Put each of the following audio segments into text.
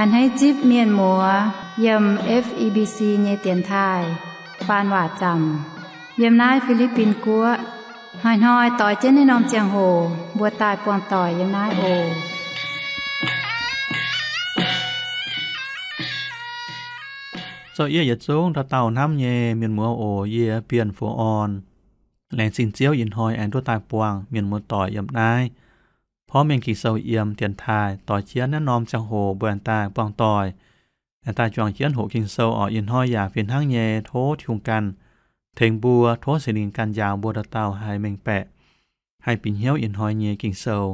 A'hneiv zipv mienh muoz yiem F E B C nyei dienx taaih faan waac zaamc yiem naaiv Fi^li^bin Guoqv. Hnoi-hnoi doix jienv naaiv norm ziangh hoc mbuo daaih buangh doic yiem naaiv oc. Zoux yie yietc zungv dauh dauh hnamv nyei mienh muoz oc, yie Bienh Fuoz Orn. Laengz zingh Ziouv ih hnoi aengx duqv daaih buangh mienh muoz doic yiem naaiv porv mengh Ging-Sou yiem dienx taaih doix jienv naaiv norm ziangh hoc mbuo aengx daaih buangh doic, aengx daaih juangc jienv hoqc Ging-Sou oc. Ih hnoi yaac fih hnangv nyei tov Tin-Hungh ganh tengx mbuo, tov Singx Lingh ganh njaaux mbuo dauh dauh haih mengh baeqc, haih bieqc hnyouv ih hnoi nyei Ging-Sou.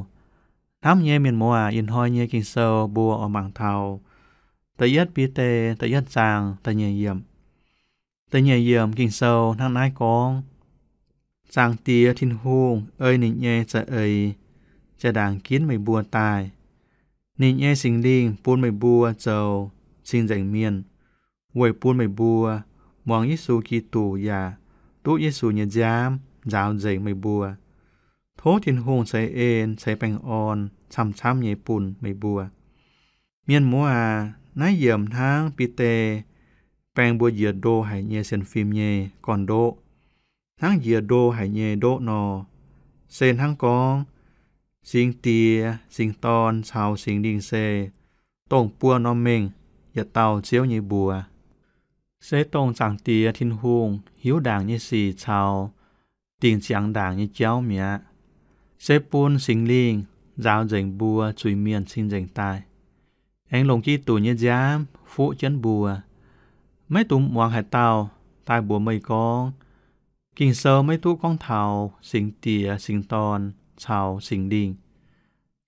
Hnamv nyei mienh muoz aac, ih hnoi nyei Ging-Sou mbuo oix mangc taux da'yietv Bide da'yietv zaang da'nyeic yiemc. Da'nyeic yiemc Ging-Sou hnangv naaiv gorngv, Zaangc Diex Tin-Hungh ei ninh nyei za'eix jaa-ndaangc ginv meih mbuo daaih. Ninh nyei Singx Lingh bun meih mbuo zoux cing-nzengc mienh, weic bun meih mbuo muangx Yesu Giduc yaac duqv Yesu nyei nziaamv nzaaux nzengc meih mbuo. Tov Tin-Hungh ceix en ceix baengh orn camv-camv nyei bun meih mbuo. Mienh muoz aac, naaiv yiemc hnangv Bide baeng mbuo njiec ndo haic nyei sienx fim nyei gorn-ndoqv. Hnangv njiec ndo haic nyei ndoqv nor, se hnangv gorngv Singx Diex, Singx Dorn caux Singx Lingh se dongh buo norm mengh yietc dauh Ziouv nyei mbuox. Se dongh Zaangc Diex Tin-Hungh hiuv ndaangc nyei sic caux dingc ziangx ndaangc nyei jauv mi'aqv. Se bun Singx Lingh nzaaux nzengc mbuo zuiz-mienh cing-nzengc daaih, aengx longc Giduc nyei nziaamv fuqv jienv mbuo. Maiv dungx muangx haaix dauh daaih mbuox meih gorngv, Ging-Sou maiv duqv gorngv taux Singx Diex, Singx Dorn caux Singx Lingh,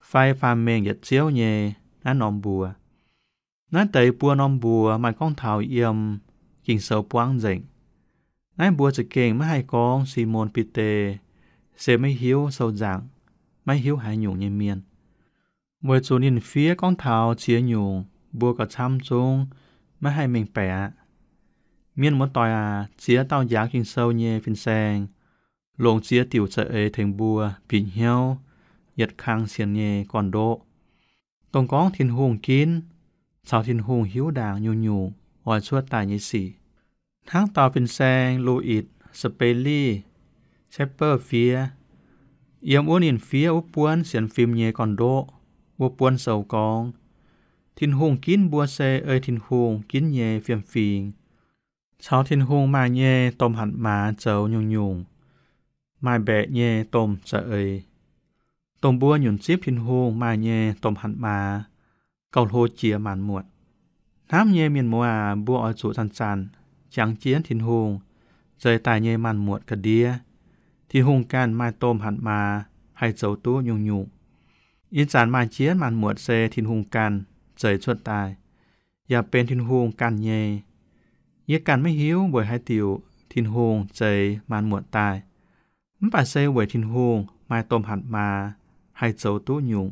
fai faam mengh yietc Ziouv nyei naaiv norm mbuox. Naaiv deix buo norm mbuox maaih gorngv taux yiem Ging-Sou buangv nzengc. Naaiv mbuo za'gengh maiv haih gorngv Simon Bide se maiv hiuv sou nzaangc, maiv hiuv haaix nyungc nyei mienh. Weic zuqc ninh fiev gorngv taux ziex nyungc mbuo gauh camv zungv maiv haih mengh baeqc aqv. Mienh muoz-doic aac, ziex dauh njaaux Ging-Sou nyei fin-saeng longc ziex diuc za'eix tengx mbuo bieqc hnyouv yietc kang sienx nyei gorn-ndoqv, dongh gorngv Tin-Hungh ginv caux Tin-Hungh hiuv ndaangc nyungc-nyungc oix cuotv daaih nyei sic. Hnangv dauh fin-saeng Louis Sperry Chafer fiev, yiem wuov ninh fiev wuov buonv sienx fim nyei gorn-ndoqv wuov buonv sou gorngv, Tin-Hungh ginv mbuo se ei Tin-Hungh ginv nyei fiem-fingx, caux Tin-Hungh maaih nyei domh hatc maaz zoux nyungc-nyungc maaih mbaeqc nyei domh za'eix, dongh mbuo nyunc zipv Tin-Hungh maaih nyei domh hatc maaz gauh hlo jiex maanc muotc. Hnamv nyei mienh muoz aac, mbuo oix zuqc zanc-zanc jangx jienv Tin-Hungh zeix daaih nyei maanc muotc ga'ndiev. Tin-Hungh ganh maaih domh hatc maaz haih zoux duqv nyungc-nyungc. Ih zanc maaih jienv maanc muotc se Tin-Hungh ganh zeix cuotv daaih, yaac benx Tin-Hungh ganh nyei. Yie ganh maiv hiuv weic haaix diuc Tin-Hungh zeix maanc muotc daaih, mv baac se weic Tin-Hungh maaih domh hatc maaz haih zoux duqv nyungc,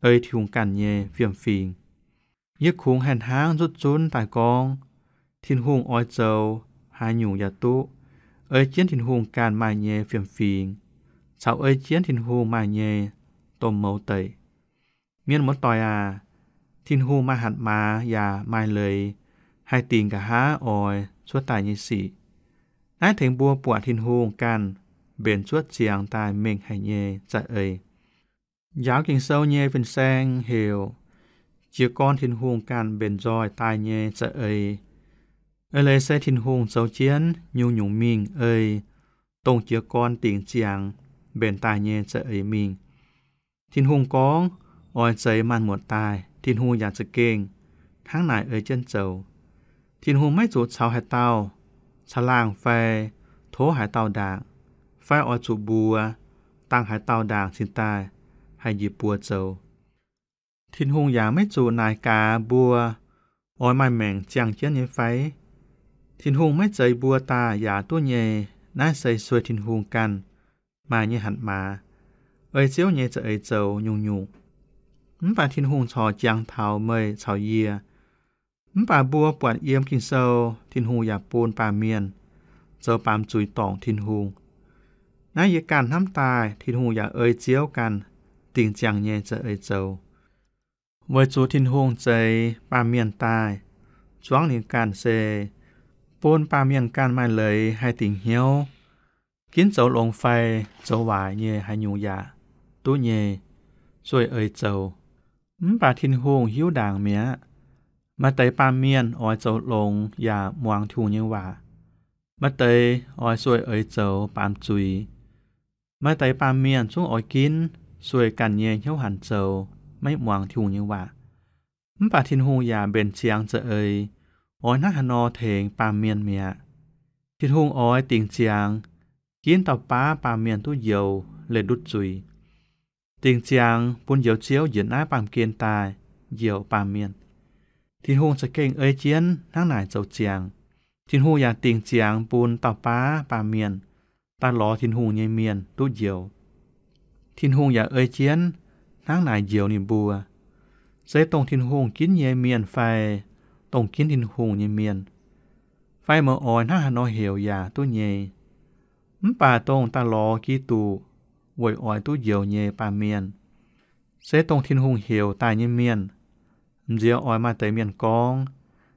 ei Tin-Hungh ganh nyei fiem-fingx. Yie kungx haih hnangv nzutv zunv daaih gorngv, Tin-Hungh oix zoux haaix nyungc yaac duqv, ei jienv Tin-Hungh ganh maaih nyei fiem-fingx, caux ei jienv Tin-Hungh maaih nyei domh mouz deic. Mienh muoz-doic aac, Tin-Hungh maaih hatc maaz yaac maaih leiz haih dingc nqa'haav oix cuotv daaih nyei sic. Naaiv tengx mbuo buatc Tin-Hungh ganh mbenc cuotv ziangx daaih mengh haic nyei za'eix. Njaaux Ging-Sou nyei fin-saeng heuc jiez gorn Tin-Hungh ganh mbenc nzoih daaih nyei za'eix. Eix leiz se Tin-Hungh zoux jienv nyungc-nyungc mingh ei dongh jiez gorn dingc ziangx mbenc daaih nyei za'eix mingh. Tin-Hungh gorngv oix zeix maanc muotc daaih, Tin-Hungh yaac za'gengh hnangv naaic ei jienv zoux. Tin-Hungh maiv zuqc caux haaix dauh caangh laangh fai tov haaix dauh ndaangc, fai oix zuqc mbuox dangh haaix dauh ndaangc cingx daaih haih njiec buoz zoux. Tin-Hungh yaac maiv zuqc naaic gaax mbuo oix maaih maengc ziangh jienv nyei fai. Tin-Hungh maiv zeix mbuo daaih yaac duqv nyei. Naaiv se sueih Tin-Hungh ganh maaih nyei hatc maaz, ei Ziouv nyei za'eix zoux nyungc-nyungc. Mv baac Tin-Hungh corc jangx taux meih caux yie. Mv baac mbuo buatc yiem Ging-Sou, Tin-Hungh yaac bun baamh mienh zoux baamz zuiz dorngc Tin-Hungh. Naaiv yie ganh hnamv daaih, Tin-Hungh yaac ei Ziouv ganh dingc ziangx nyei za'eix zoux. Weic zuqc Tin-Hungh zeix baamh mienh daaih, zuangv ninh ganh se bun baamh mienh ganh maaih leiz haih dingc hnyouv, ginv zoux longx fai zoux waaic nyei haaix nyungc yaac duqv nyei, sueih eix zoux. Mv baac Tin-Hungh hiuv ndaangc mi'aqv. Maaih deix baamh mienh oix zoux longx yaac muangx Tin-Hungh nyei waac. Maaih deix oix sueih eix zoux baamz zuiz. Maaih deix baamh mienh zungv oix ginv sueih ganh nyei hnyouv hanc zoux, maiv muangx Tin-Hungh nyei waac. Mv baac Tin-Hungh yaac mbenc ziangx za'eix, oix hnangv haaix nor tengx baamh mienh mi'aqv. Tin-Hungh oix dingc ziangx ginv dauh baav baamh mienh duqv njoux leih ndutv zuiz. Dingc ziangx bun Njoux Ziouv njiec naaiv baamh gen daaih njoux baamh mienh. Tin-Hungh za'gengh ei jienv hnangv naaic zoux ziangx. Tin-Hungh yaac dingc ziangx bun dauh baav baamh mienh daaih lorz Tin-Hungh nyei mienh duqv njoux. Tin-Hungh yaac ei jienv hnangv naaic njoux ninh mbuo. Se dongh Tin-Hungh ginv nyei mienh fai dongh ginv Tin-Hungh nyei mienh, fai meih oix hnangv haaix nor heuc yaac duqv nyei. Mv baac dongh daaih lorz Giduc weic oix duqv njoux nyei baamh mienh, se dongh Tin-Hungh heuc daaih nyei mienh, m'nziex oix maaih deix mienh gorngv,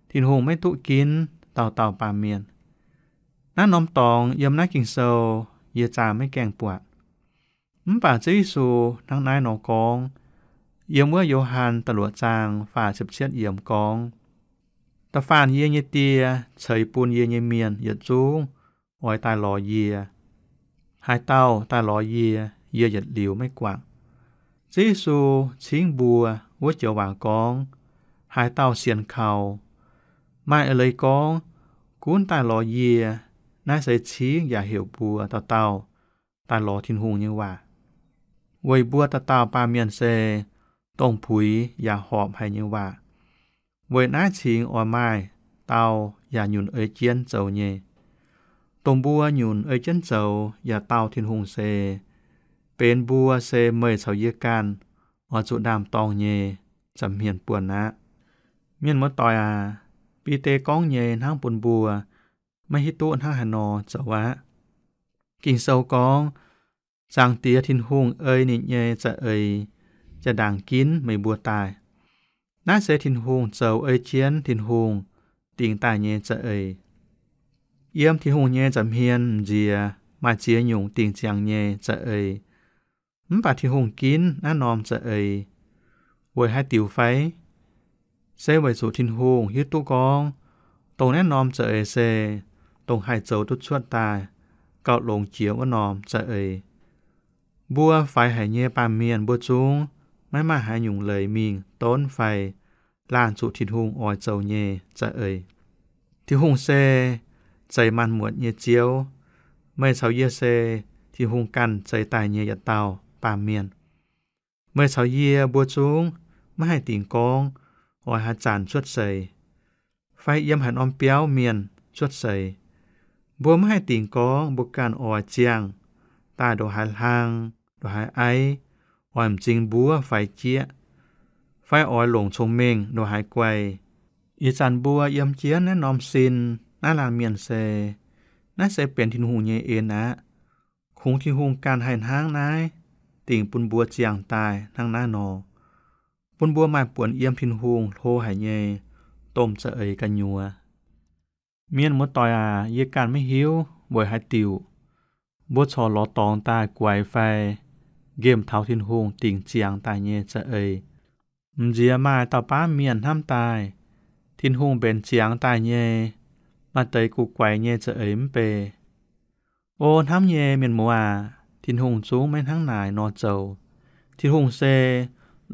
Tin-Hungh maiv duqv ginv dauh dauh baamh mienh. Naaiv norm dorngx yiem naaiv Ging-Sou yie zaah maiv gaengh buatc. Mv baac Ziouv Yesu hnangv naaiv nor gorngv, yiem wuov Yo^han da'luoqc zaang faah ziepc cietv yiemc gorngv, Da'faanh yie nyei Die ceix bun yie nyei mienh yietc zungv oix daaih lorz yie. Haaix dauh daaih lorz yie, yie yietc liuz maiv guangc. Ziouv Yesu cingv mbuo wuov joux waac gorngv, haaix dauh sienx kaux. Maaih eix leiz gorngv, gunv daaih lorz yie, naaiv se cingv yaac heuc mbuo dauh dauh daaih lorz Tin-Hungh nyei waac. Weic mbuo dauh dauh baamh mienh se dongh puix yaac horpc haic nyei waac. Weic naaiv cingx oix maaih dau yaac nyunc ei jienv zoux nyei. Dongh mbuo nyunc ei jienv zoux yaac dau Tin-Hungh se, benx mbuo se meih caux yie ganh oix zuqc ndaam-dorngh nyei nza'hmien buonc aqv. Mienh muoz-doic aac, Bide gorngv nyei hnangv bun mbuo maiv hiuv duqv hnangv haaix nor zoux aqv. Ging-Sou gorngv, Zaangc Diex Tin-Hungh ei ninh nyei za'eix jaa-ndaangc ginv meih mbuo daaih. Naaiv se Tin-Hungh zoux ei jienv Tin-Hungh dingc daaih nyei za'eix. Yiem Tin-Hungh nyei nza'hmien m'nziex maaih ziex nyungc dingc ziangx nyei za'eix. Mv baac Tin-Hungh ginv naaiv norm za'eix weic haaix diuc fai? Se weic zuqc Tin-Hungh hiuv duqv gorngv dongh naaiv norm za'eix se dongh haih zoux duqv cuotv daaih gauh longx jiex wuov norm za'eix. Mbuo faix haic nyei baamh mienh mbuo zungv maiv maaih haaix nyungc leiz mingh donv fai laanh zuqc Tin-Hungh oix zoux nyei za'eix. Tin-Hungh se zeix maanc muotc nyei Ziouv. Meih caux yie se Tin-Hungh ganh zeix daaih nyei yietc dauh baamh mienh. Meih caux yie mbuo zungv maiv haih dingc gorngv oix haaix zanc cuotv seix, fai yiem haaix norm biauv mienh cuotv seix. Mbuo maiv haih dingc gorngv mbuo ganh oix ziangh daaih ndongc haaix hlang, ndongc haaix aiv, oix m'zing mbuov faix jieqv, fai oix longc cong-mengh ndongc haaix guai. Ih zanc mbuo yiem jienv naaiv norm sin, naaiv laanh mienh se, naaiv se benx Tin-Hungh nyei en aqv. Kungx Tin-Hungh ganh haih hnangv naaiv dingc bun mbuo ziangh daaih hnangv naaiv nor, bun mbuo maaih buonc yiem Tin-Hungh hlo haic nyei domh za'eix gu'nyuoz. Mienh muoz-doic aac, yie ganh maiv hiuv weic haaix diuc mbuo corc lorz dorngx daaih guaix fai nqemh taux Tin-Hungh dingc ziangx daaih nyei za'eix. M'nziex maaih dauh baav mienh hnamv daaih, Tin-Hungh mbenc ziangx daaih nyei, maaih deix guv guaix nyei za'eix mv bei. O hnamv nyei mienh muoz aac, Tin-Hungh zungv maiv hnangv naaic nor zoux. Tin-Hungh se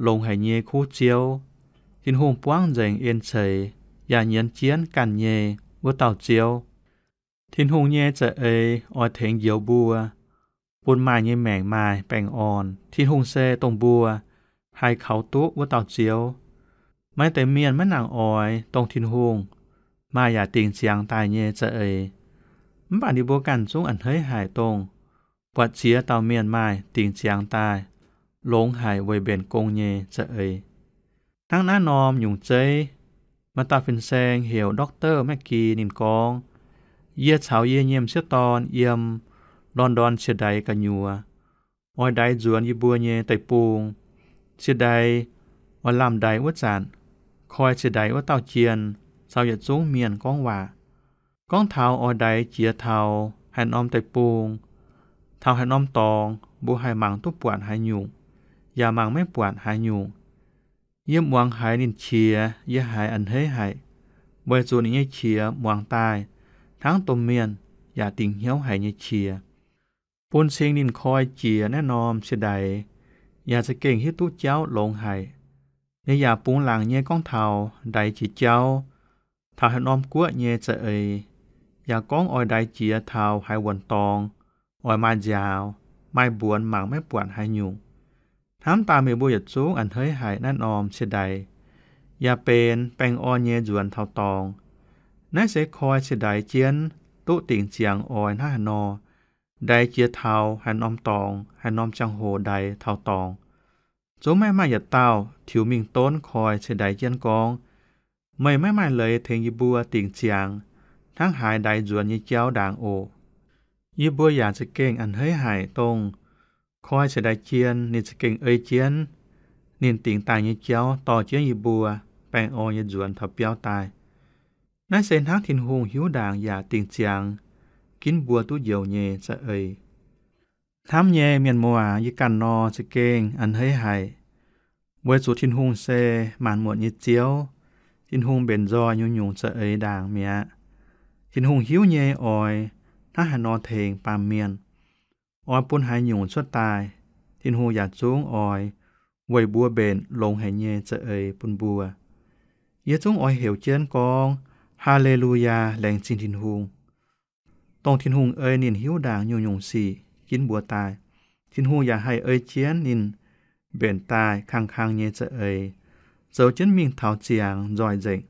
longx haic nyei kuv Ziouv. Tin-Hungh buangv nzengc en ceix yaac nyienz jienv ganh nyei wuov dauh Ziouv. Tin-Hungh nyei za'eix oix tengx njoux mbuo, bun maaih nyei maengc maaih baengh orn. Tin-Hungh se dongh mbuo haih kaux duqv wuov dauh Ziouv. Maaih deix mienh maiv nangc oix dongh Tin-Hungh maaih yaac dingc ziangx daaih nyei za'eix. Mv baac ninh mbuo ganh zungv a'hneiv haic dongh buatc ziex dauh mienh maaih dingc ziangx daaih, longx haic weic mbenc gong nyei za'eix. Hnangv naaiv norm nyungc zeiv, maaih dauh fin-saeng heuc Doctor McGee ninh gorngv, yie caux yie nyei m'sieqv dorn yiem London cie-ndaix gu'nyuoz, oix ndaix nzuonx yie mbuo nyei deic-bung. Cie-ndaix oix lamh ndaix wuov zanc, koi ciex ndaix wuov dauh jien caux yietc zungv mienh gorngv waac. Gorngv taux oix ndaix jiex taux haaix norm deic-bung, taux haaix norm dorngx, mbuo haih mangc duqv buatc haaix nyungc, yaac mangc maiv buatc haaix nyungc. Yie muangx haiz ninh qiex, yie haiz a'hneiv haic, weic zuqc ninh nyei qiex muangx daaih hnangv domh mienh yaac dingc hnyouv haic nyei qiex. Bun cing ninh koi jiex naaiv norm ciex ndaix, yaac za'gengh hiuv duqv jauv longx haic. Ninh yaac bungx laangc nyei gorngv taux ndaix jiex jauv, taux haaix norm guoqv nyei za'eix, yaac gorngv oix ndaix jiex taux haaix wuonc dorngx, oix maaih nziaaux, maaih mbuonx mangc maiv buatc haaix nyungc. Hnamv daaih meih mbuo yietc zungv a'hneiv haic naaiv norm ciex ndaix, yaac benx baengh orn nyei nzuonx taux dorngx. Naaiv se koi ciex ndaix jienv duqv dingc ziangx oix hnangv haaix nor ndaix jiex taux haaix norm dorngx, haaix norm ziangh hoc ndaix taux dorngx. Zungv maiv maaih yietc dauh tiux mingh donv koi ciex ndaix jienv gorngv, meih maiv maaih leiz tengx yie mbuo dingc ziangx hnangv haaix ndaix nzuonx nyei jauv ndaangc oc. Yie mbuo yaac za'gengh a'hneiv haic dongh koi ciex ndaix jien ninh za'gengh ei jienv ninh dingc daaih nyei jauv dorh jienv yie mbuo baengh orn nyei nzuonx taux biauv daaih. Naaiv se hnangv Tin-Hungh hiuv ndaangc yaac dingc ziangx ginv mbuo duqv njoux nyei za'eix. Hnamv nyei mienh muoz, yie ganh nor za'gengh a'hneiv haic, weic zuqc Tin-Hungh se maanc muotc nyei Ziouv. Tin-Hungh mbenc nzoih nyungc-nyungc za'eix ndaangc mi'aqv. Tin-Hungh hiuv nyei oix hnangv haaix nor tengx baamh mienh, oix bun haaix nyungc cuotv daaih, Tin-Hungh yaac zungv oix weic mbuo mbenc longx haic nyei za'eix bun mbuo. Yie zungv oix heuc jienv gorngv, Haa^le^lu^yaa, laengz zingh Tin-Hungh. Dongh Tin-Hungh ei ninh hiuv ndaangc nyungc-nyungc sic ginv mbuo daaih. Tin-Hungh yaac haih ei jienv ninh mbenc daaih kangx-kangx nyei za'eix, zoux jienv mingh taux ziangx nzoih nzengc,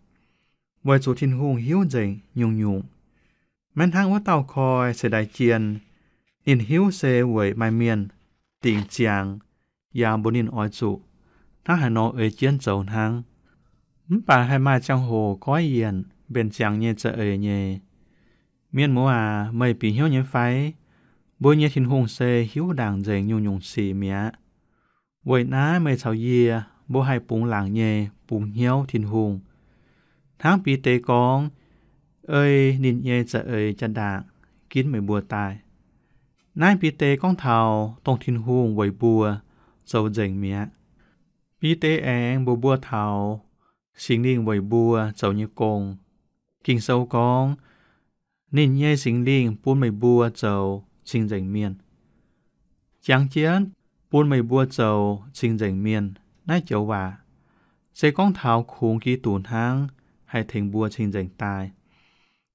weic zuqc Tin-Hungh hiuv nzengc nyungc-nyungc. Maiv hnangv wuov dauh koi ciex ndaix jien, ninh hiuv se weic maaih mienh dingc ziangx, yaac mbuox ninh oix zuqc hnangv haaix nor ei jienv zoux hnangv. Mv baac haih maaih ziangh hoc goiv yienc mbenc ziangx nyei za'eix nyei. Mienh muoz aac, meih bieqc hnyouv nyei fai? Mbuo nyei Tin-Hungh se hiuv ndaangc nzengc nyungc-nyungc sic mi'aqv. Weic naaiv meih caux yie mbuo haih bungx laangc nyei bungx hnyouv Tin-Hungh. Hnangv Bide gorngv, ei ninh nyei za'eix jaa-ndaangc ginv meih mbuo daaih. Naaiv Bide gorngv taux dongh Tin-Hungh weic mbuo zoux nzengc mi'aqv. Bide aengx mbuox mbuo taux Singx Lingh weic mbuo zoux nyei gong. Ging-Sou gorngv, ninh nyei Singx Lingh bun meih mbuo zoux cing-nzengc mienh. Jangx jienv, bun meih mbuo zoux cing-nzengc mienh naaiv joux waac, se gorngv taux kungx Giduc hnangv haih tengx mbuo cing-nzengc daaih.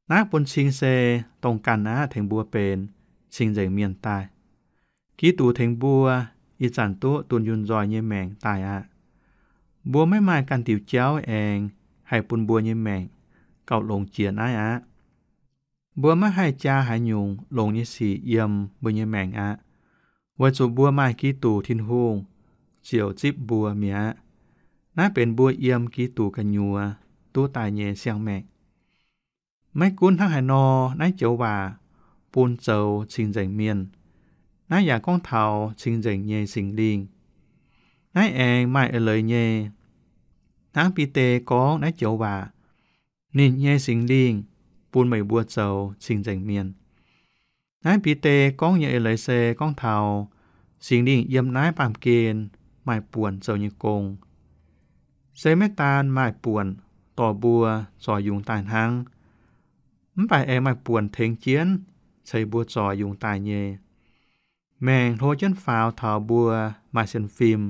Naaiv bun cing se dongh ganh aqv tengx mbuo benx cing-nzengc mienh daaih. Giduc tengx mbuo ih zanc duqv dunh yunh nzoih nyei maengc daaih aqv. Mbuo maiv maaih ganh diuc jauv aengx haih bun mbuo nyei maengc gauh longx jiex naaiv aqv. Mbuo maiv haih jaa haaix nyungc longx nyei sic yiem mbuo nyei maengc aqv, weic zuqc mbuo maaih Giduc Tin-Hungh ziouc zipv mbuo mi'aqv. Naaiv benx mbuo yiem Giduc gu'nyuoz duqv daaih nyei siang-maengc. Maiv gunv hnangv haaix nor, naaiv joux waac bun zoux cing-nzengc mienh. Naaiv yaac gorngv taux cing-nzengc nyei Singx Lingh. Naaiv aengx maaih eix leiz nyei. Hnangv Bide gorngv naaiv joux waac, ninh nyei Singx Lingh bun meih mbuo zoux cing-nzengc mienh. Naaiv Bide gorngv nyei eix leiz se gorngv taux Singx Lingh yiem naaiv baamh gen maaih buonc zoux nyei gong. Se maiv daan maaih buonc dorh mbuo zoix yungz daaih hnangv, mv baac aengx maaih buonc tengx jienv ceix mbuo zoix yungz daaih nyei. Maengc hlo jienv faaux taux mbuo maaih sienx fim,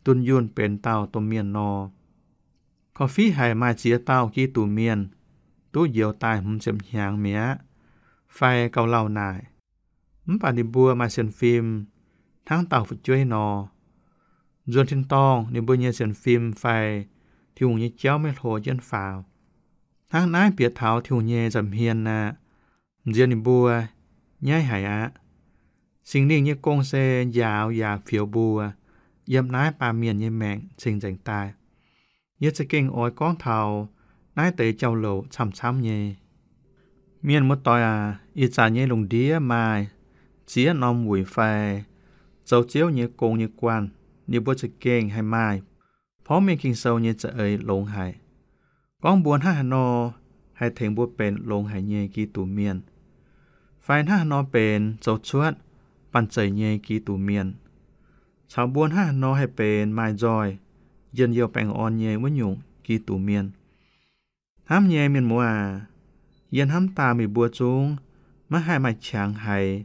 dunh yunh benx dauh domh mienh nor. Korv-fiqv haic maaih ziex dauh Giduc mienh duqv njoux daaih hmz ziepc hnyangx mi'aqv, fai gauh lauh naaic. Mv baac ninh mbuo maaih sienx fim hnangv dauh fu'jueiv nor. Nzuonx tin-dorngh ninh mbuo nyei sienx fim fai Tin-Hungh nyei jauv maiv hlo jienv faaux. Hnangv naaiv bieqc taux Tin-Hungh nyei nza'hmien aqv. Nziex ninh mbuo nyaiv haic aqv. Singx Lingh nyei gong se njaaux yaac fioux mbuo yiem naaiv baamh mienh nyei maengc cing-nzengc daaih. Yie za'gengh oix gorngv taux naaiv deix jauv-louc camv-camv nyei. Mienh muoz-doic aac, ih zanc nyei lungh ndiev maaih ziex norm wuic fai zoux Ziouv nyei gong nyei guanh, ninh mbuo za'gengh haih maaih porv mengh Ging-Sou nyei za'eix longx haic. Gorngv mbuo hnangv haaix nor haih tengx mbuo benx longx haic nyei Giduc Mienh, fai hnangv haaix nor benx zoux cuotv banh zeic nyei Giduc Mienh, caux mbuo hnangv haaix nor haih benx maaih nzoih, njien-youh baengh orn nyei wuov nyungc Giduc Mienh. Hnamv nyei mienh muoz aac, yie hnamv daaih meih mbuo zungv maiv haih maaih qangx haiz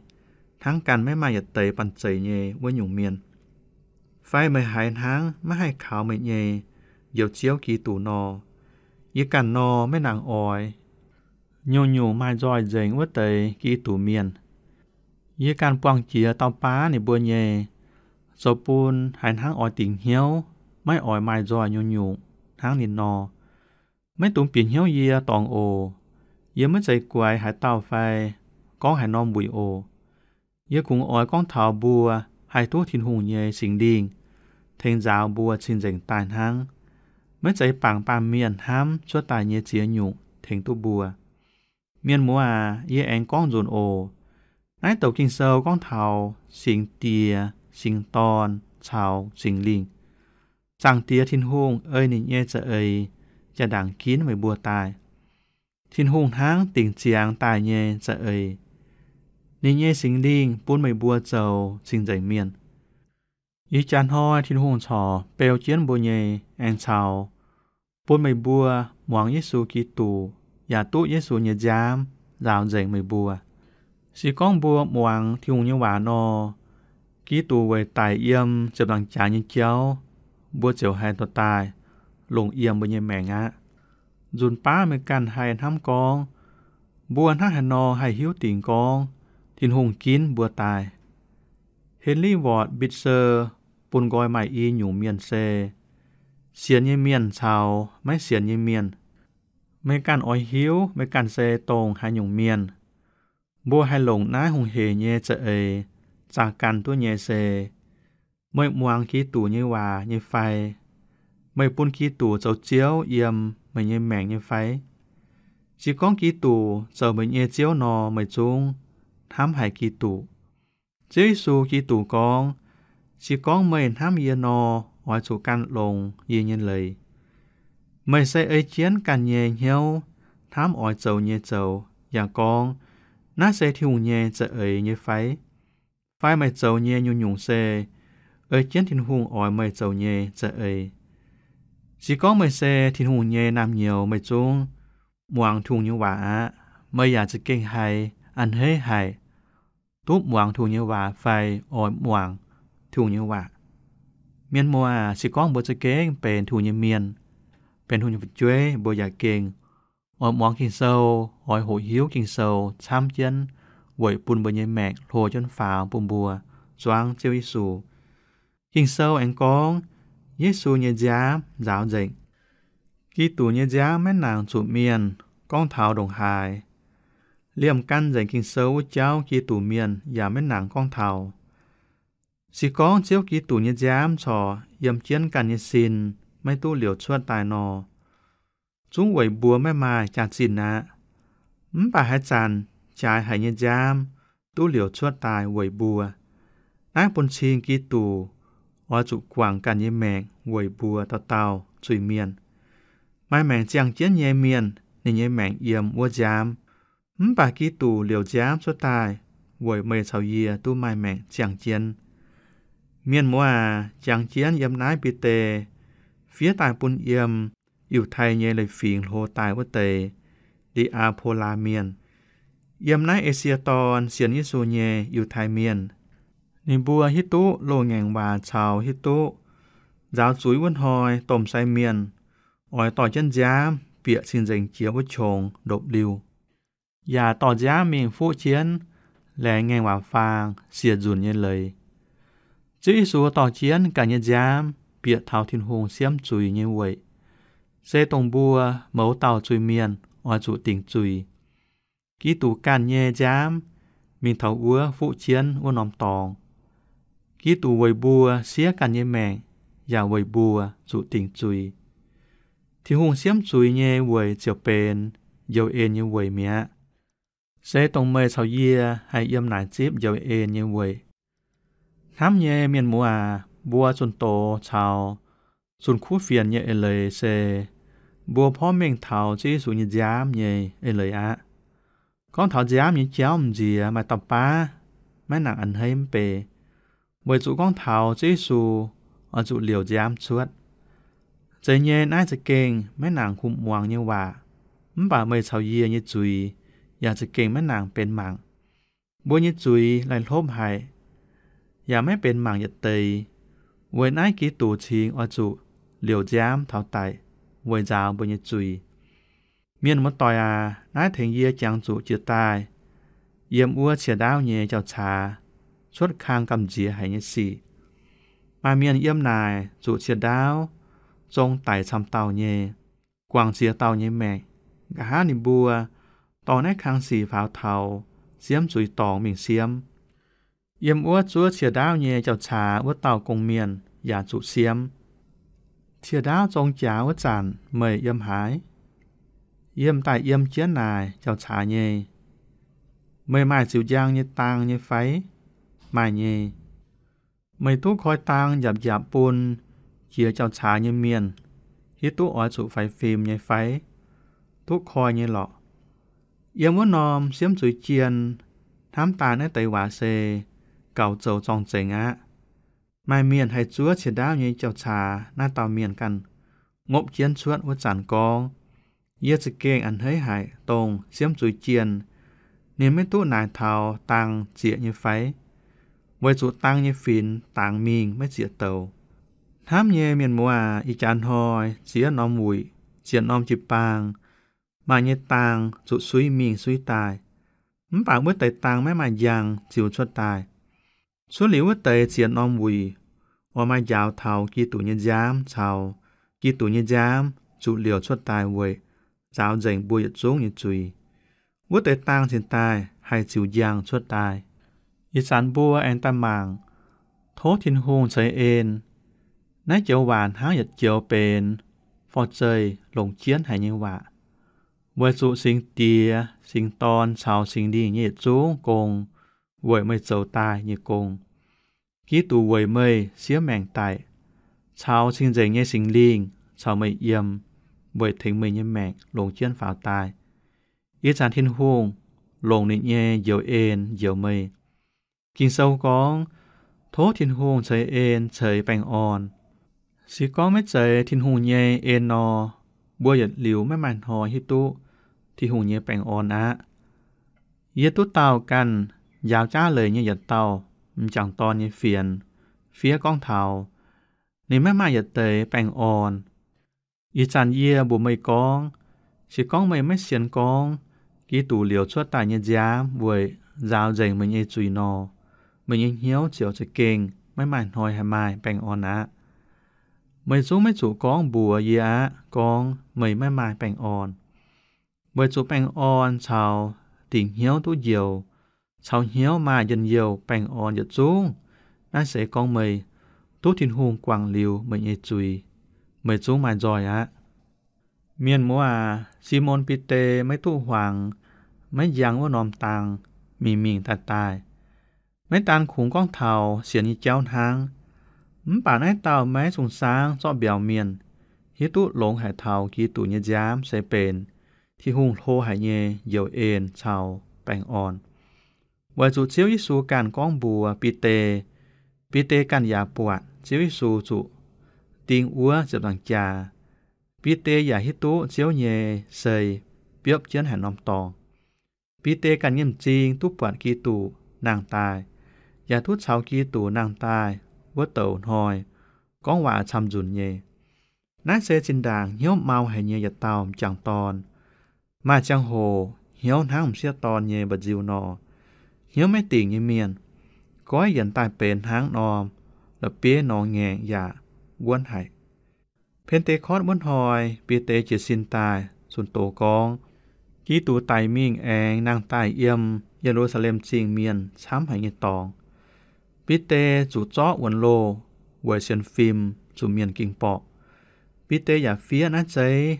hnangv ganh maiv maaih yietc deix banh zeic nyei wuov nyungc mienh, fai meih haiz hnangv maiv haih kaux meih nyei Njoux Ziouv Giduc nor. Yie ganh nor maiv nangc oix nyungc-nyungc maaih nzoih nzengc wuov deix Giduc Mienh. Yie ganh buangh jiex dauh baav ninh mbuo nyei, zoux bun haiz hnangv oix dingc hnyouv, maiv oix maaih nzoih nyungc-nyungc hnangv ninh nor. Maiv dungx bieqc hnyouv yie dorngc oc. Yie maiv zeiz guaix haaix dauh fai gorngv haaix norm wuic oc. Yie kungx oix gorngv taux mbuo haih duqv Tin-Hungh nyei Singx Lingh tengx nzaaux mbuo cing-nzengc daaih hnangv, maiv zeiz bangc baamh mienh hnamv cuotv daaih nyei ziex nyungc tengx duqv mbuo. Mienh muoz aac, yie aengx gorngv nzunc oc. Naaiv douc Ging-Sou gorngv taux Singx Diex, Singx Dorn caux Singx Lingh. Zaangc Diex Tin-Hungh ei ninh nyei za'eix jaa-ndaangc ginv meih mbuo daaih. Tin-Hungh hnangv dingc ziangx daaih nyei za'eix. Ninh nyei Singx Lingh bun meih mbuo zoux cing-nzengc mienh. Ih jaax hnoi Tin-Hungh corc beu jienv mbuo nyei aengx caux bun meih mbuo muangx Yesu Giduc yaac duqv Yesu nyei nziaamv nzaaux nzengc meih mbuo. Se gorngv mbuo muangx Tin-Hungh nyei waac nor, Giduc weic daic yiem ziepc nzaangc jaax nyei jauv, mbuo ziouc haih dorh daaih longc yiem mbuo nyei maengc aqv. Nzunc baav meih ganh haih hnamv gorngv, mbuo hnangv haaix nor haih hiuv dingc gorngv Tin-Hungh ginv mbuo daaih. Henry Ward Beecher bun nqoi maaih i nyungc mienh se sienx nyei mienh caux maiv sienx nyei mienh. Meih ganh oix hiuv meih ganh se dongh haaix nyungc mienh. Mbuo haih longc naaiv hungh heic nyei za'eix zaah gan duqv nyei se, meih muangx Giduc nyei waac nyei fai? Meih bun Giduc zoux Ziouv yiem meih nyei maengc nyei fai? Se gorngv Giduc zoux meih nyei Ziouv nor, meih zungv hnamv haic Giduc. Ziouv Yesu Giduc gorngv, se gorngv meih hnamv yie nor, oix zuqc gan longx yie nyei leiz. Meih se ei jienv ganh nyei hnyouv hnamv oix zoux nyei zoux, yaac gorngv, naaiv se Tin-Hungh nyei za'eix nyei fai? Fai meih zoux nyei nyungc-nyungc se ei jienv Tin-Hungh oix meih zoux nyei za'eix? Se gorngv meih se Tin-Hungh nyei naamh nyouz, meih zungv muangx Tin-Hungh nyei waac aqv. Meih yaac za'gengh haiz a'hneiv haic, duqv muangx Tin-Hungh nyei waac fai oix muangx Tin-Hungh nyei waac. Mienh muoz, se gorngv mbuo za'gengh benx Tin-Hungh nyei mienh, benx Tin-Hungh nyei fu'jueiv, mbuo yaac gengh oix muangx Ging-Sou, oix hoqc hiuv Ging-Sou camv jienv weic bun mbuo nyei maengc hlo jienv faaux bun mbuo zuangv Ziouv Yesu. Ging-Sou aengx gorngv, Yesu nyei nziaamv nzaaux nzengc. Giduc nyei nziaamv maiv nangc zuqc mienh gorngv taux ndongc haaix. Liemh gan nzengc Ging-Sou wuov jauv Giduc mienh yaac maiv nangc gorngv taux. Se gorngv Ziouv Giduc nyei nziaamv corc yiem jienv ganh nyei sin maiv duqv liouc cuotv daaih nor, zungv weic mbuo maiv maaih jaax-zinh aqv. Mv baac haaix zanc jaaix haic nyei nziaamv duqv liouc cuotv daaih weic mbuo, naaiv bun cing Giduc oix zuqc guangc ganh nyei maengc weic mbuo dauh dauh zuiz-mienh. Maaih maengc ziangh jienv nyei mienh, ninh nyei maengc yiem wuov nziaamv. Mv baac Giduc liouc nziaamv cuotv daaih weic meih caux yie duqv maaih maengc ziangh jienv. Mienh muoz aac, jangx jienv yiem naaiv Bide fiev daaih bun yiem Yiutai nyei leiz-fingx hlo daaih wuov deix Ndi^aa^po^laa Mienh. Yiem naaiv Esie Dorn sienx Yesu nyei Yiutai Mienh, ninh mbuo hiuv duqv loz-ngaengc waac caux hiuv duqv nzaaux zuiz wuov hnoi domh sai mienh oix dorh jienv nziaamv bieqc cing-nzengc jiex wuov qongx ndopv-liuh, yaac dorh nziaamv mingh fuqv jienv laengz ngaengc waac faang siec nzunc nyei leiz. Ziouv Yesu dorh jienv ganh nyei nziaamv bieqc taux Tin-Hungh siemv zuiz nyei weic, se dongh mbuo mouz dauh zuiz-mienh oix zuqc dingc zuiz. Giduc ganh nyei nziaamv mingh taux wuov fuqv jienv wuov norm dorngx. Giduc weic mbuo siev ganh nyei maengc, yaac weic mbuo zuqc dingc zuiz. Tin-Hungh siemv zuiz nyei weic ziouc benx njoux en nyei weic mi'aqv. Se dongh meih caux yie haih yiem naaic zipv njoux en nyei weic. Hnamv nyei mienh muoz aac, mbuo zunh doz caux zunh kuv fienx nyei eix leiz se mbuo porv mengh taux Ziouv Yesu nyei nziaamv nyei eix leiz aqv. Gorngv taux nziaamv nyei jauv m'nziex maaih dauh baav maiv nangc a'hneiv mv bei, weic zuqc gorngv taux Ziouv Yesu oix zuqc liouc nziaamv cuotv. Zeiz nyei, naaiv za'gengh maiv nangc kuv muangx nyei waac, mv baac meih caux yie nyei zuiz yaac za'gengh maiv nangc benx mangc. Mbuo nyei zuiz laih hlopv haic, yaac maiv benx mangc yietc deix. Weic naaiv Giduc cingx oix zuqc liouc nziaamv taux daic weic nzaaux mbuo nyei zuiz. Mienh muoz-doic aac, naaiv tengx yie jangx zuqc jiex daaih yiem wuov ciex ndaauv nyei jauv-caax cuotv kang gamh nziex haic nyei sic. Maaih mienh yiem naaic zuqc ciex ndaauv zong daic camv dauh nyei, guangc ziex dauh nyei maengc. Nqa'haav ninh mbuo dorh naaiv kang sic faaux taux siemv zuiz dorngx mingh siemv. Yiem wuov zuov ciex ndaauv nyei jauv-caax wuov dauh gong-mienh yaac zuqc siemv. Ciex ndaauv zong jaax wuov zanc meih yiem haaix? Yie m'daaih yiem jienv naaic jauv-caax nyei. Meih maaih ziux njang nyei dang nyei fai? Maaih nyei. Meih duqv koi dang njapc njapc bun jiex jauv-caax nyei mienh, hiuv duqv oix zuqc faix fim nyei fai? Duqv koi nyei lorqc. Yiem wuov norm siemv zuiz jien, hnamv daaih naaiv deix waac se gaux zoux zorng-zengx aqv. Maaih mienh haih zuov ciex ndaauv nyei jauv-caax naaiv dauh mienh ganh ngopv jienv cuotv wuov zanc gorngv, yie za'gengh a'hneiv haic dongh siemv zuiz jien, ninh maiv duqv naaic taux dang zieqc nyei fai? Weic zuqc dang nyei finx dangx mingh maiv zieqc douz. Hnamv nyei mienh muoz aac, ih jaax hnoi ziex norm wuic, ziex norm jiu-baang, maaih nyei dang zuqc suiv mingh suiv daaih, mv baac wuov deix dang maiv maaih njang ziux cuotv daaih. Cuotv liuz wuov deix ziex norm wuic, oix maaih njaaux taux Giduc nyei nziaamv caux Giduc nyei nziaamv zuqc liouc cuotv daaih weic nzaaux nzengc mbuo yietc zungv nyei zuiz. Wuov deix dang cingx daaih haih ziux njang cuotv daaih. Ih zanc mbuo aengx daaih mangc, tov Tin-Hungh ceix en. Naaiv joux waac hnangv yietc joux benx forv-zeih longc jienv haic nyei waac, weic zuqc Singx Diex, Singx Dorn caux Singx Lingh nyei yietc zungv gong weic meih zoux daaih nyei gong. Giduc weic meih siev maengc daic, caux cing-nzengc nyei Singx Lingh caux meih yiem, weic tengx meih nyei maengc longc jienv faaux daaih. Ih zanc Tin-Hungh longc ninh nyei njoux en njoux meih. Ging-Sou gorngv, tov Tin-Hungh ceix en ceix baengh orn. Se gorngv maiv zeiz Tin-Hungh nyei en nor, mbuo yietc liuz maiv maaih hnoi hiuv duqv Tin-Hungh nyei baengh orn aqv. Yie duqv dauh ganh njaaux jaav leiz nyei yietc dauh m'jangc dorn nyei fienx fiev gorngv taux ninh maiv maaih yietc deix baengh orn. Ih zanc yie mbuox meih gorngv, se gorngv meih maiv sienx gorngv Giduc liouc cuotv daaih nyei nziaamv weic nzaaux nzengc meih nyei zuiz nor, meih nyei hnyouv ziouc za'gengh maiv maaih hnoi haih maaih baengh orn aqv. Meih zungv maiv zuqc gorngv mbuox yie aqv gorngv meih maiv maaih baengh orn, weic zuqc baengh orn caux dingc hnyouv duqv njoux, caux hnyouv maaih njien-youh baengh orn yietc zungv. Naaiv se gorngv meih duqv Tin-Hungh guangc liuz meih nyei zuiz, meih zungv maaih nzoih aqv. Mienh muoz aac, Simon Bide maiv duqv huangx, maiv njang wuov norm dang, mingh mingh daaih daaih. Maiv daan kungx gorngv taux sienx nyei jauv hnangv, mv baac naaiv dauh maiv sung-saangv zorqv mbiauz mienh hiuv duqv longx haic taux Giduc nyei nziaamv se benx Tin-Hungh hlo haic nyei njoux en caux baengh orn. Weic zuqc Ziouv Yesu ganh gorngv mbuox Bide, Bide ganh yaac buatc Ziouv Yesu zuqc ding wuov ziepc nzaangc jaax. Bide yaac hiuv duqv Ziouv nyei sei biopv jienv haaix norm dorngx. Bide ganh nyei m'zing duqv buatc Giduc nangh daaih, yaac duqv caux Giduc nangh daaih wuov douc hnoi gorngv waac camv-nzunc nyei. Naaiv se zinh ndaangc hnyouv mau haic nyei yietc dauh m'jangc dorn. Maaih ziangh hoc hnyouv hnangv m'sieqv dorn nyei mba'nziu nor, hnyouv maiv dingc nyei mienh, goiv yienc daaih benx hnangv norm la'bieiv nor ngaengc yaac wuonv haic. Pen^nde^kortv wuov hnoi, Bide jiez sin daaih zunh doz gorngv, Giduc daic mingh aengx nangh daaih yiem Ye^lu^saa^lem Zingh mienh camv haic nyei dorngx. Bide zuqc zorqv wuonx loh weic sienx fim zuqc mienh ging borqc. Bide yaac fiev naaiv zeiv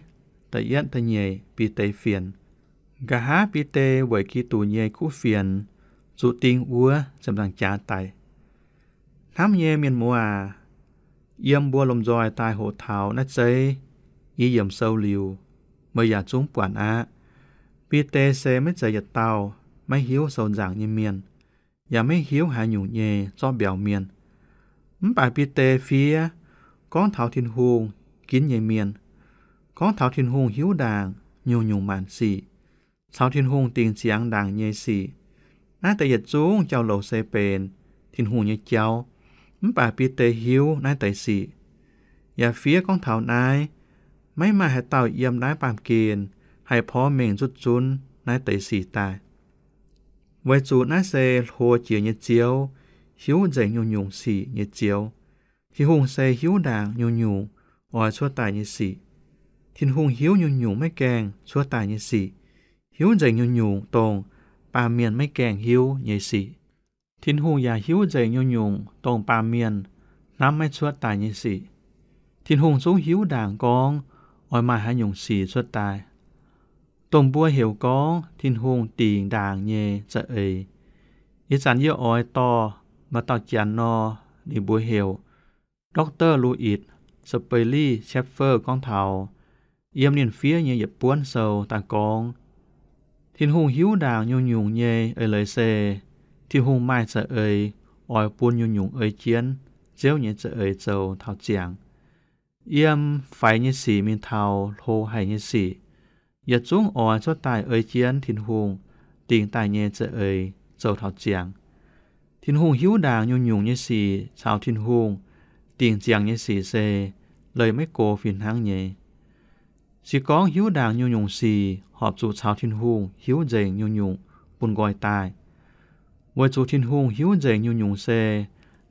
da'yietv da'nyeic Bide fienx. Nqa'haav Bide weic Giduc nyei kuv fienx zuqc ding wuov ziepc nzaangc jaax daic. Hnamv nyei mienh muoz aac, Yiem mbuo lomh nzoih daaih hoqc taux naaiv zeiv i yiemc sou liuz, meih yaac zungv buatc aqv. Bide se maiv zeiz yietc dauh maiv hiuv sou nzaangc nyei mienh, yaac maiv hiuv haaix nyungc nyei zorqv mbiauz mienh. Mv baac Bide fiev gorngv taux Tin-Hungh ginv nyei mienh, gorngv taux Tin-Hungh hiuv ndaangc nyungc-nyungc maanc sic, caux Tin-Hungh dingc ziangx ndaangc nyei sic. Naaiv deix yietc zungv jauv-louc se benx Tin-Hungh nyei jauv, mv baac Bide hiuv naaiv deix sic, yaac fiev gorngv taux naaiv, maiv maaih haaix dauh yiem naaiv baamh gen haih porv mengh nzutv zunv naaiv deix sic daaih. Weic zuqc naaiv se hlo jiex nyei Ziouv, hiuv nzengc nyungc-nyungc sic nyei Ziouv. Tin-Hungh se hiuv ndaangc nyungc-nyungc oix cuotv daaih nyei sic. Tin-Hungh hiuv nyungc-nyungc maiv gaengh cuotv daaih nyei sic, hiuv nzengc nyungc-nyungc dongh baamh mienh maiv gaengh hiuv nyei sic. Tin-Hungh yaac hiuv nzengc nyungc-nyungc dongh baamh mienh hnamv maiv cuotv daaih nyei sic. Tin-Hungh zungv hiuv ndaangc gorngv oix maaih haaix nyungc sic cuotv daaih. Dongh mbuo heuc gorngv Tin-Hungh dingc ndaangc nyei za'eix. Ih zanc yie oix dorh maaih dauh janx nor, ninh mbuo heuc Doctor Louis Sperry Chafer gorngv taux, yiem ninh fiev nyei yietc buonv sou daaih gorngv, Tin-Hungh hiuv ndaangc nyungc-nyungc nyei eix leiz se, Tin-Hungh maaih za'eix oix bun nyungc-nyungc ei jienv Ziouv nyei za'eix zoux taux ziangx. Yiem faix nyei sic mingh taux hlo haic nyei sic, yietc zungv oix cuotv daaih ei jienv Tin-Hungh dingc daaih nyei za'eix zoux taux ziangx. Tin-Hungh hiuv ndaangc nyungc-nyungc nyei sic caux Tin-Hungh dingc ziangx nyei sic se leih maiv go fih hnangv nyei. Se gorngv hiuv ndaangc nyungc-nyungc sic horpc zuqc caux Tin-Hungh hiuv nzengc nyungc-nyungc bun nqoi daaih. Weic zuqc Tin-Hungh hiuv nzengc nyungc-nyungc se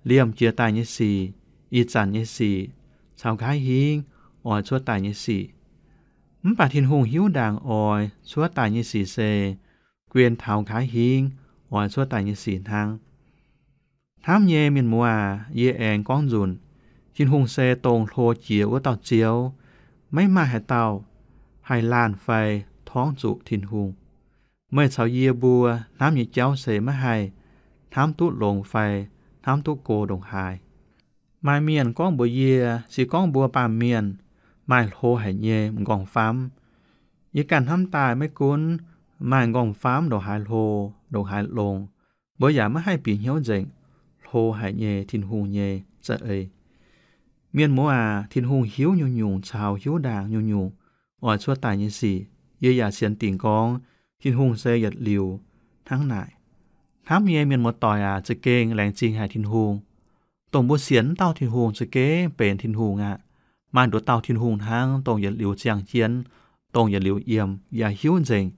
liemh jiex daaih nyei sic, ih zanc nyei sic, caux nqa'haav hingv oix cuotv daaih nyei sic. Mv baac Tin-Hungh hiuv ndaangc oix cuotv daaih nyei sic se guen taux nqa'haav hingv oix cuotv daaih nyei sic hnangv. Hnamv nyei mienh muoz aac, yie aengx gorngv nzunc, Tin-Hungh se dongh hlo jiex wuov dauh Ziouv. Maiv maaih haaix dauh haih laanh fai torngv zuqc Tin-Hungh. Meih caux yie mbuo hnamv nyei jauv se maiv haih hnamv duqv longx fai hnamv duqv go ndongc haaix. Maaih mienh gorngv mbuox yie, se gorngv mbuo baamh mienh maaih hlo haic nyei m'nqorngv-famv, yie ganh hnamv daaih maiv gunv maaih m'nqorngv-famv ndongc haaix hlo, ndongc haaix longx, mbuo yaac maiv haih bieqc hnyouv nzengc hlo haic nyei Tin-Hungh nyei za'eix. Mienh muoz aac, Tin-Hungh hiuv nyungc-nyungc caux hiuv ndaangc nyungc-nyungc oix cuotv daaih nyei sic. Yie yaac sienx dingc gorngv Tin-Hungh se yietc liuz hnangv naaic. Hnamv nyei mienh muoz-doic aac, za'gengh laengz zingh haic Tin-Hungh. Dongh mbuo sienx wuov dauh Tin-Hungh za'gengh benx Tin-Hungh aqv. Maaih nduov dauh Tin-Hungh hnangv, dongh yietc liuz ziangh jienv, dongh yietc liuz yiem, yaac hiuv nzengc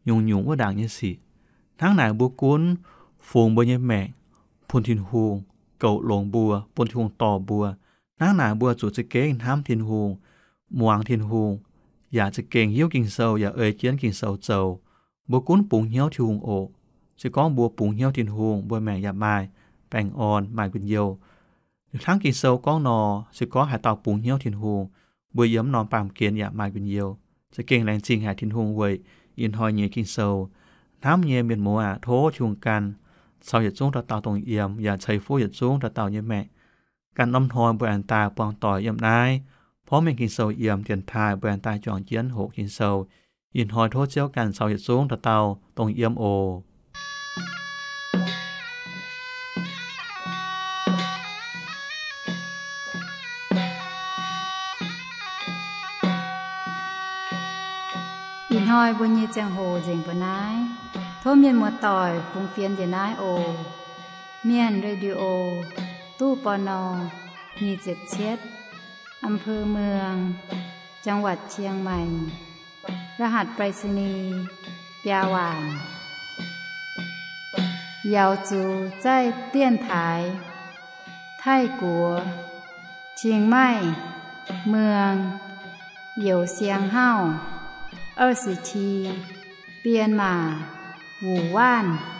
nyungc-nyungc wuov ndaangc nyei sic. Hnangv naaic mbuo gunv fungx mbuo nyei maengc bun Tin-Hungh, goux longx mbuo, bun Tin-Hungh dorh mbuo. Hnangv naaic mbuo zuqc za'gengh hnamv Tin-Hungh, muangx Tin-Hungh, yaac za'gengh hiuv Ging-Sou yaac ei jienv Ging-Sou zoux. Mbuo gunv bungx hnyouv Tin-Hungh oc. Se gorngv mbuo bungx hnyouv Tin-Hungh, mbuo maengc yaac maaih baengh orn, maaih njien-youh. Hnangv Ging-Sou gorngv nor, se gorngv haaix dauh bungx hnyouv Tin-Hungh, mbuo yiem norm baamh gen yaac maaih njien-youh. Za'gengh laengz zingh haic Tin-Hungh weic ih hnoi nyei Ging-Sou. Hnamv nyei mienh muoz aac, tov Tin-Hungh ganh caux yietc zungv dauh dauh dongh yiem, yaac ceix fuqv yietc zungv dauh dauh nyei maengc. Ganh norm hnoi mbuo aengx daaih buangh doic yiem naaiv porv mengh Ging-Sou yiem dienx taaih, mbuo aengx daaih juangc jienv hoqc Ging-Sou. Ih hnoi tov Ziouv ganh caux yietc zungv dauh dauh dongh yiem oc. Ih hnoi mbuo nyei ziangh hoc nzengc mbuo naaiv. Tov mienh muoz-doic fungx fienx njiec naaiv oc. Mienh Radio, ตู้ ปณ. nyic ziepc cietv, อำเภอเมือง จังหวัดเชียงใหม่ รหัสไปรษณีย์ biaa waanc. 瑶族在电台 Taiv Guoqv, 清迈 เมือง Youh Siang Hauv, 二十七, Bienh Maac, Wuh Waanv.